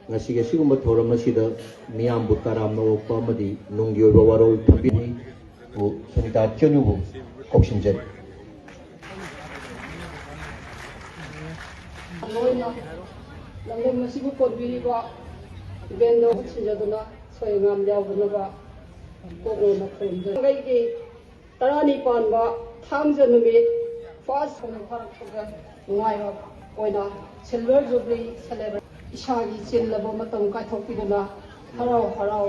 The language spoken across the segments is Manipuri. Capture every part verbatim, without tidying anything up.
ꯉꯁꯤꯒꯤ ꯑꯁꯤꯒꯨꯝꯕ ꯊꯧꯔꯝ ꯑꯁꯤꯗ ꯃꯤꯌꯥꯝꯕꯨ ꯇꯔꯥꯝꯅ ꯑꯣꯛꯄ ꯑꯃꯗꯤ ꯅꯨꯡꯒꯤ ꯑꯣꯏꯕ ꯋꯥꯔꯣꯜ ꯊꯝꯕꯤꯔꯤ꯫ ꯁꯨꯅꯤꯇꯥ ꯆꯅꯨꯕꯨ ꯀꯧꯁꯤꯟꯖꯔꯤ꯫ ꯂꯣꯏꯅ ꯂꯝꯗꯝ ꯑꯁꯤꯕꯨ ꯀꯣꯟꯕꯤꯔꯤꯕ ꯏꯕꯦꯟꯗꯣ ꯁꯤꯟꯖꯗꯨꯅ ꯁꯣꯏ ꯑꯉꯥꯝ ꯌꯥꯎꯗꯅꯕ ꯀꯣꯛꯂꯣꯟꯅ ꯈꯨꯔꯨꯝꯖꯔꯤ꯫ ꯇꯔꯥꯅꯤ ꯄꯥꯟꯕ ꯊꯥꯡꯖ ꯅꯨꯃꯤꯠ ꯐꯥꯔꯁ ꯐꯥꯔꯛꯄꯒ ꯅꯨꯡꯉꯥꯏꯕ ꯑꯣꯏꯅ ꯁꯤꯜꯚꯔ ꯖꯨꯕ꯭ꯂꯤ ꯁꯦꯂꯦꯕ꯭ꯔꯦꯠ꯫ ꯏꯁꯥꯒꯤ ꯆꯤꯜꯂꯕ ꯃꯇꯝ ꯀꯥꯏꯊꯣꯛꯄꯤꯗꯨꯅ ꯍꯔꯥꯎ ꯍꯔꯥꯎ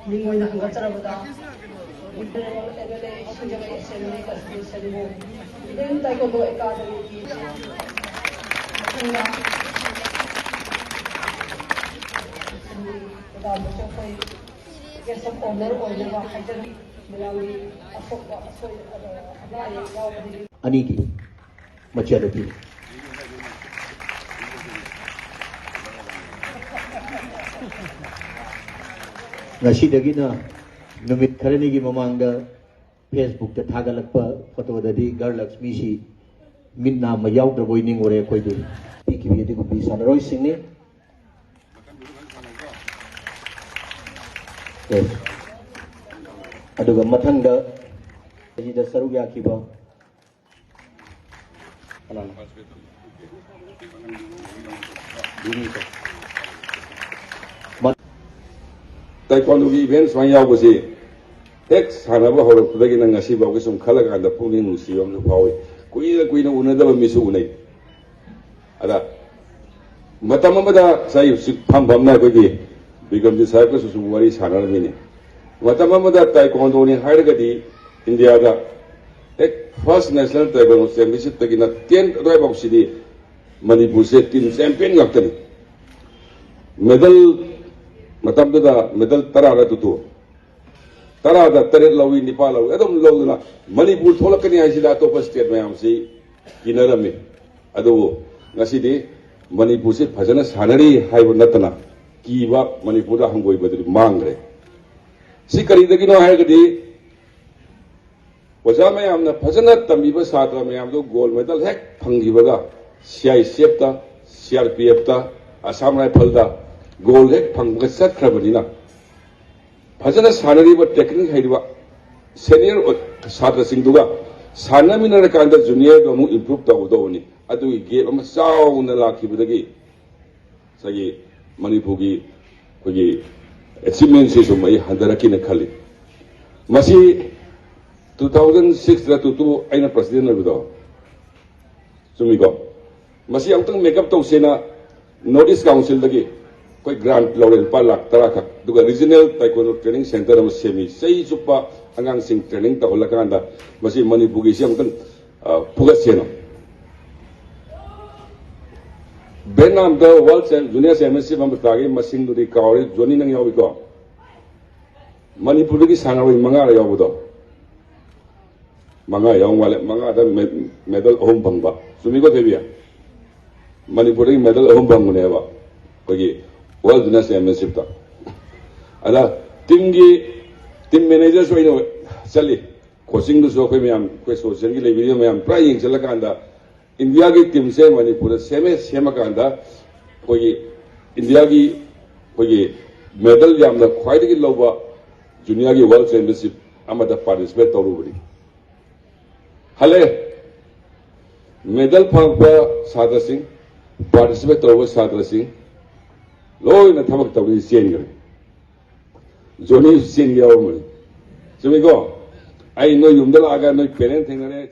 ꯃꯤꯡ ꯑꯣꯏꯅ ꯍꯪꯒꯠꯆꯔꯕꯗ ꯁꯤꯡꯖꯃꯩ ꯑꯦꯁꯦꯝꯕ꯭ꯂꯤ ꯀꯟꯁꯇꯤꯇ꯭ꯌꯨꯁꯟꯕꯨ ꯏꯟꯗꯤꯌꯟ ꯇꯥꯏꯀꯣꯟꯗꯣ ꯑꯦꯀꯥꯗꯃꯤꯒꯤ ꯃꯇꯨꯡꯗ ꯃꯦꯗꯥꯝꯗꯁꯨ ꯑꯩꯈꯣꯏ ꯒꯦꯁ ꯑꯣꯐ ꯑꯣꯅꯔ ꯑꯣꯏꯅꯕ ꯍꯥꯏꯖꯔꯤ꯫ ꯃꯌꯥꯝꯒꯤ ꯑꯁꯣꯛꯄ ꯑꯁꯣꯏ ꯑꯅꯥ ꯑꯌꯦꯛ ꯌꯥꯎꯕꯗꯒꯤ ꯑꯅꯤꯒꯤ ꯃꯆꯜ ꯑꯗꯨ ꯉꯁꯤꯗꯒꯤꯅ ꯅꯨꯃꯤꯠ ꯈꯔꯅꯤꯒꯤ ꯃꯃꯥꯡꯗ ꯐꯦꯁꯕꯨꯛꯇ ꯊꯥꯒꯠꯂꯛꯄ ꯐꯣꯇꯣꯗꯗꯤ ꯒꯔ ꯂꯛꯁꯃꯤꯁꯤ ꯃꯤꯠ ꯅꯥ ꯑꯃ ꯌꯥꯎꯗ꯭ꯔꯕꯣꯏ ꯅꯤꯡꯉꯨꯔꯦ ꯑꯩꯈꯣꯏꯗꯤ꯫ ꯄꯤꯈꯤꯕꯤ ꯑꯗꯨꯒꯨꯝꯕꯤ ꯁꯥꯟꯅꯔꯣꯏꯁꯤꯡꯅꯤ꯫ Yes. ꯑꯗꯨꯒ ꯃꯊꯪꯗ ꯑꯁꯤꯗ ꯁꯔꯨꯛ ꯌꯥꯈꯤꯕ ꯀꯅꯥꯅꯣ? ꯃ- ꯇꯥꯏꯀ꯭ꯋꯥꯟꯗꯣꯒꯤ ꯏꯚꯦꯟ ꯁꯨꯃꯥꯏꯅ ꯌꯥꯎꯕꯁꯤ ꯍꯦꯛ ꯁꯥꯟꯅꯕ ꯍꯧꯔꯛꯄꯗꯒꯤꯅ ꯉꯁꯤ ꯐꯥꯎꯒꯤ ꯁꯨꯝ ꯈꯜꯂꯀꯥꯟꯗ ꯄꯨꯛꯅꯤꯡ ꯅꯨꯡꯁꯤꯕ ꯑꯃꯁꯨ ꯐꯥꯎꯏ꯫ ꯀꯨꯏꯅ ꯀꯨꯏꯅ ꯎꯅꯗꯕ ꯃꯤꯁꯨ ꯎꯅꯩ꯫ ꯑꯗ ꯃꯇꯝ ꯑꯃꯗ ꯉꯁꯥꯏ ꯍꯧꯖꯤꯛ ꯐꯝ ꯐꯝꯅ ꯑꯩꯈꯣꯏꯒꯤ ꯕꯤꯀ꯭ꯔꯝꯖꯤꯠ ꯁꯥꯍꯦꯕꯀꯁꯨ ꯁꯨꯝ ꯋꯥꯔꯤ ꯁꯥꯟꯅꯔꯝꯃꯤꯅꯤ꯫ ꯃꯇꯝ ꯑꯃꯗ ꯇꯥꯏꯀ꯭ꯋꯥꯟꯗꯣꯅꯤ ꯍꯥꯏꯔꯒꯗꯤ ꯏꯟꯗꯤꯌꯥꯗ ꯍꯦꯛ ꯐꯥꯔꯁ ꯅꯦꯁꯅꯦꯜ ꯇꯥꯏꯀ꯭ꯋꯥꯟꯗꯣ ꯆꯦꯝꯄꯤꯌꯟꯁꯤꯞꯇꯒꯤꯅ ꯇꯦꯟ ꯑꯗꯨꯋꯥꯏꯐꯥꯎꯁꯤꯗꯤ ꯃꯅꯤꯄꯨꯔꯁꯦ ꯇꯤꯝ ꯆꯦꯝꯄꯤꯌꯟ ꯉꯥꯛꯇꯅꯤ꯫ ꯃꯦꯗꯜ ꯃꯇꯝꯗꯨꯗ ꯃꯦꯗꯜ ꯇꯔꯥꯔ ꯇꯨꯇꯨ ꯇꯔꯥꯗ ꯇꯔꯦꯠ ꯂꯧꯏ, ꯅꯤꯄꯥꯜ ꯂꯧꯏ, ꯑꯗꯨꯝ ꯂꯧꯗꯅ ꯃꯅꯤꯄꯨꯔ ꯊꯣꯛꯂꯛꯀꯅꯤ ꯍꯥꯏꯁꯤꯗ ꯑꯇꯣꯞꯄ ꯁ꯭ꯇꯦꯠ ꯃꯌꯥꯝꯁꯤ ꯀꯤꯅꯔꯝꯃꯤ꯫ ꯑꯗꯨꯕꯨ ꯉꯁꯤꯗꯤ ꯃꯅꯤꯄꯨꯔꯁꯤ ꯐꯖꯅ ꯁꯥꯟꯅꯔꯤ ꯍꯥꯏꯕ ꯅꯠꯇꯅ ꯀꯤꯕ ꯃꯅꯤꯄꯨꯔꯗ ꯍꯪꯒꯣꯏꯕꯗꯨꯗꯤ ꯃꯥꯡꯈ꯭ꯔꯦ꯫ ꯁꯤ ꯀꯔꯤꯗꯒꯤꯅꯣ ꯍꯥꯏꯔꯒꯗꯤ ꯑꯣꯖꯥ ꯃꯌꯥꯝꯅ ꯐꯖꯅ ꯇꯝꯕꯤꯕ ꯁꯥꯇ꯭ꯔ ꯃꯌꯥꯝꯗꯨ ꯒꯣꯜ ꯃꯦꯗꯜ ꯍꯦꯛ ꯐꯪꯈꯤꯕꯒ ꯁꯤ ꯑꯥꯏ ꯑꯦꯁ ꯑꯦꯐꯇ, ꯁꯤ ꯑꯥꯔ ꯄꯤ ꯑꯦꯐꯇ, ꯑꯁꯥꯝ ꯔꯥꯏꯐꯜꯗ ꯒꯣꯜ ꯍꯦꯛ ꯐꯪꯕꯒ ꯆꯠꯈ꯭ꯔꯕꯅꯤꯅ, ꯐꯖꯅ ꯁꯥꯟꯅꯔꯤꯕ, ꯇꯦꯛꯅꯤꯛ ꯍꯩꯔꯤꯕ ꯁꯦꯅꯤꯌꯔ ꯑꯣꯏ-, ꯁꯥꯇ꯭ꯔꯁꯤꯡꯗꯨꯒ ꯁꯥꯟꯅꯃꯤꯟꯅꯔꯀꯥꯟꯗ ꯖꯨꯅꯤꯌꯔꯗꯣ ꯑꯃꯨꯛ ꯏꯝꯄ꯭ꯔꯨꯞ ꯇꯧꯒꯗꯧꯕꯅꯤ꯫ ꯑꯗꯨꯒꯤ ꯒꯦꯞ ꯑꯃ ꯆꯥꯎꯅ ꯂꯥꯛꯈꯤꯕꯗꯒꯤ ꯉꯁꯥꯏꯒꯤ ꯃꯅꯤꯄꯨꯔꯒꯤ ꯑꯩꯈꯣꯏꯒꯤ ꯑꯦꯆꯤꯞꯃꯦꯟꯁꯤ ꯁꯨꯝ ꯑꯩ ꯍꯟꯊꯔꯛꯈꯤꯅ ꯈꯜꯂꯤ꯫ ꯃꯁꯤ ꯇꯨ ꯊꯥꯎꯖꯟ ꯁꯤꯛꯁꯇ ꯇꯨ ꯇꯨ ꯑꯩꯅ ꯄ꯭ꯔꯁꯤꯗꯦꯟ ꯑꯣꯏꯕꯗꯣ, ꯆꯨꯝꯃꯤꯀꯣ? ꯃꯁꯤ ꯑꯃꯨꯛꯇꯪ ꯃꯦꯀꯞ ꯇꯧꯁꯦꯅ ꯅꯣꯔꯠ ꯏꯁ ꯀꯥꯎꯟꯁꯤꯜꯗꯒꯤ ꯑꯩꯈꯣꯏ ꯒ꯭ꯔꯥꯟꯠ ꯂꯧꯔꯦ, ꯂꯨꯄꯥ ꯂꯥꯈ ꯇꯔꯥ ꯈꯛ꯫ ꯑꯗꯨꯒ ꯔꯤꯖꯅꯦꯜ ꯇꯥꯏꯀꯣꯟꯗꯣ ꯇ꯭ꯔꯦꯅꯤꯡ ꯁꯦꯟꯇꯔ ꯑꯃ ꯁꯦꯝꯃꯤ꯫ ꯆꯍꯤ ꯆꯨꯞꯄ ꯑꯉꯥꯡꯁꯤꯡ ꯇ꯭ꯔꯦꯅꯤꯡ ꯇꯧꯍꯜꯂꯀꯥꯟꯗ ꯃꯁꯤ ꯃꯅꯤꯄꯨꯔꯒꯤꯁꯤ ꯑꯃꯨꯛꯇꯪ, ꯑ, ꯐꯨꯒꯠꯁꯦꯅ꯫ ꯚꯦꯠꯅꯥꯝꯗ ꯋꯥꯔꯜ ꯆꯦꯝ-, ꯖꯨꯅꯤꯌꯔ ꯆꯦꯝꯄꯤꯌꯟꯁꯤꯞ ꯑꯃ ꯇꯥꯒꯤ, ꯃꯁꯤꯡꯗꯨꯗꯤ ꯀꯥꯎꯔꯦ꯫ ꯖꯣꯅꯤ, ꯅꯪ ꯌꯥꯎꯏꯀꯣ? ꯃꯅꯤꯄꯨꯔꯗꯒꯤ ꯁꯥꯟꯅꯔꯣꯏ ꯃꯉꯥꯔ ꯌꯥꯎꯕꯗꯣ? ꯃꯉꯥ ꯌꯥꯎ ꯃꯥꯜꯂꯦ꯫ ꯃꯉꯥꯗ ꯃꯦ-, ꯃꯦꯗꯜ ꯑꯍꯨꯝ ꯐꯪꯕ꯫ ꯆꯨꯝꯃꯤꯀꯣ, ꯊꯣꯏꯕꯤ? ꯃꯅꯤꯄꯨꯔꯗꯒꯤ ꯃꯦꯗꯜ ꯑꯍꯨꯝ ꯐꯪꯕꯅꯦꯕ ꯑꯩꯈꯣꯏꯒꯤ ꯋꯥꯔꯜ ꯖꯨꯅꯤꯌꯔ ꯆꯦꯝꯄꯤꯌꯟꯁꯤꯞꯇ꯫ ꯑꯗ ꯇꯤꯝꯒꯤ, ꯇꯤꯝ ꯃꯦꯅꯦꯖꯔꯁꯨ ꯑꯩꯅ ꯆꯠꯂꯤ꯫ ꯀꯣꯆꯤꯡꯗꯨꯁꯨ ꯑꯩꯈꯣꯏ ꯃꯌꯥꯝ, ꯑꯩꯈꯣꯏ ꯑꯦꯁꯣꯁꯤꯌꯦꯁꯟꯒꯤ ꯂꯩꯕꯤꯔꯤꯕ ꯃꯌꯥꯝ ꯄꯨꯔꯥ ꯌꯦꯡꯁꯤꯜꯂꯀꯥꯟꯗ, ꯏꯟꯗꯤꯌꯥꯒꯤ ꯇꯤꯝꯁꯦ ꯃꯅꯤꯄꯨꯔꯗ ꯁꯦꯝꯃꯦ꯫ ꯁꯦꯝꯃꯀꯥꯟꯗ ꯑꯩꯈꯣꯏꯒꯤ ꯏꯟꯗꯤꯌꯥꯒꯤ ꯑꯩꯈꯣꯏꯒꯤ ꯃꯦꯗꯜ ꯌꯥꯝꯅ ꯈ꯭ꯋꯥꯏꯗꯒꯤ ꯂꯧꯕ ꯖꯨꯅꯤꯌꯔꯒꯤ ꯋꯥꯔꯜ ꯆꯦꯝꯄꯤꯌꯟꯁꯤꯞ ꯑꯃꯗ ꯄꯥꯔꯇꯤꯁꯤꯄꯦꯠ ꯇꯧꯔꯨꯕꯅꯤ꯫ ꯍꯜꯂꯦ꯫ ꯃꯦꯗꯜ ꯐꯪꯉꯛꯄ ꯁꯥꯇ꯭ꯔꯁꯤꯡ, ꯄꯥꯔꯇꯤꯁꯤꯄꯦꯠ ꯇꯧꯔꯕ ꯁꯥꯇ꯭ꯔꯁꯤꯡ ꯂꯣꯏꯅ ꯊꯕꯛ ꯇꯧꯕꯗꯒꯤ ꯆꯦꯟꯈ꯭ꯔꯦ꯫ ꯖꯣꯅꯤꯁꯨ ꯆꯦꯟꯒꯦ ꯌꯥꯎꯔꯝꯕꯅꯤ꯫ ꯆꯨꯝꯃꯤꯀꯣ? ꯑꯩ ꯅꯣꯏ ꯌꯨꯝꯗ ꯂꯥꯛꯑꯒ ꯅꯣꯏ ꯄꯦꯔꯦꯟ ꯊꯦꯡꯅꯔꯦ꯫